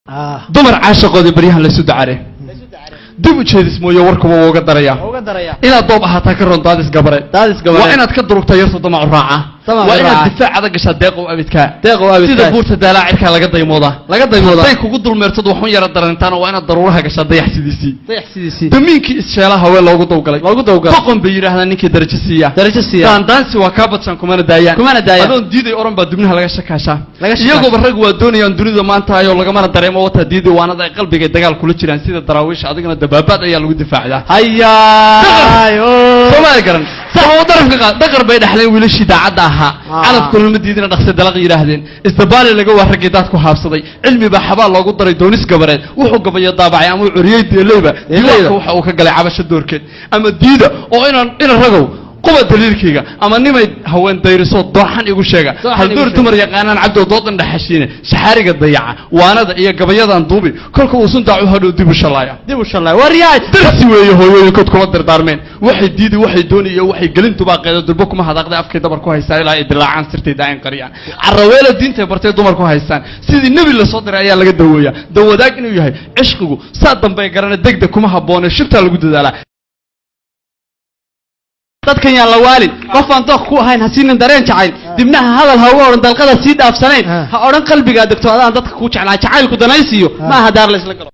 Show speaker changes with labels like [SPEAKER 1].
[SPEAKER 1] Dumar caashaqoodii baryahan laysu dacare, dib u jeedis mooye warkuba wuu uga darayaa.
[SPEAKER 2] Uga daraya.
[SPEAKER 1] Inaad doob ahaataa ka roon daadis gabare.
[SPEAKER 2] Daadis gabare.
[SPEAKER 1] Waa inaad ka durugtaa yarto damacu raaca.
[SPEAKER 2] Damacu
[SPEAKER 1] Waa inaad
[SPEAKER 2] raaca.
[SPEAKER 1] difaac adag gashaa, deeqow abidkaa.
[SPEAKER 2] Deeqow abidkaa.
[SPEAKER 1] Sida buurta daalaa cirkaa laga daymoodaa.
[SPEAKER 2] Laga daymoodaa.
[SPEAKER 1] Hadday kugu dulmeertad waxun yara darantaana, waa inaad daruuraha gashaa dayax sidiisii.
[SPEAKER 2] Dayax sidiisii.
[SPEAKER 1] Damiinkii issheelaha haween loogu dawgalay.
[SPEAKER 2] Loogu dawgalay.
[SPEAKER 1] Doqon bay yidhaahdaan ninkii darajo siiya.
[SPEAKER 2] Darajo siiya.
[SPEAKER 1] Daandaansi waa kaa badshaan, kumana daayaan.
[SPEAKER 2] Kumana daayaan.
[SPEAKER 1] Adoon diiday oran baa dubnaha laga shakaashaa.
[SPEAKER 2] Laga shakaashaa.
[SPEAKER 1] Iyaguoba rag waa doonayaan dunida maanta ayoo lagamana dareemo wataa diiday waanada ay qalbiga dagaal kula jiraan sida daraawiisha, adigana dabaabaad ayaa lagu difaacdaa.
[SPEAKER 2] Hayaay oo.
[SPEAKER 1] Soomaali garan sama darafka qaad, dhaqar bay dhaxleen wiilashii daacadda ahaa. Calafkuna ma diidina, dhaqse dalaq yidhaahdeen. Isdabaali laga waa raggii daad ku haabsaday, cilmi baa xabaal loogu daray doonis gabareed. Wuxuu gabayo daabacay ama uu curiyey deeleyba.
[SPEAKER 2] Deeleyba.
[SPEAKER 1] Diiwaanka waxa uu ka galay cabasho doorkeed ama diida oo inaan ina ragow quba daliilkayga ama nimay haween dayriso dooxan igu sheega.
[SPEAKER 2] Dooxan
[SPEAKER 1] Hal
[SPEAKER 2] igu
[SPEAKER 1] door
[SPEAKER 2] sheega.
[SPEAKER 1] Dumar yaqaanaan cabdow doodan dhaxashiine, shaxaariga dayaca waanada iyo gabayadan duubi, kolka uu sundaacu hadhow dib u shalaaya.
[SPEAKER 2] Dib u shalay waryaay.
[SPEAKER 1] Darsi weeye hooyooyinkood kula dardaarmeen. Waxay diidi, waxay doonaya, waxay gelin dubaaqeeda durbo kuma hadaaqday, afkay dabar ku haystaan ilaa ay dilaacaan, sirtay daa'in qariyaan. Caraweela diintay bartay dumar ku haystaan, sidii nebi lasoo diray ayaa laga daweeyaa. Dawadaag inuu yahay cishqigu saa dambey garana, degdeg kuma habboone, shibtaa lagu dadaalaa.
[SPEAKER 2] Dadkan yaan la waalin, qof aan dooq ku ahayn ha siinin dareen jacayl. Dibnaha hadal ha uga odhan dalqada sii dhaafsanayn. Ha odhan qalbigaa degto adaan dadka ku jeclaa. Jacaylku danaysiiyo ma aha daar la isla galo.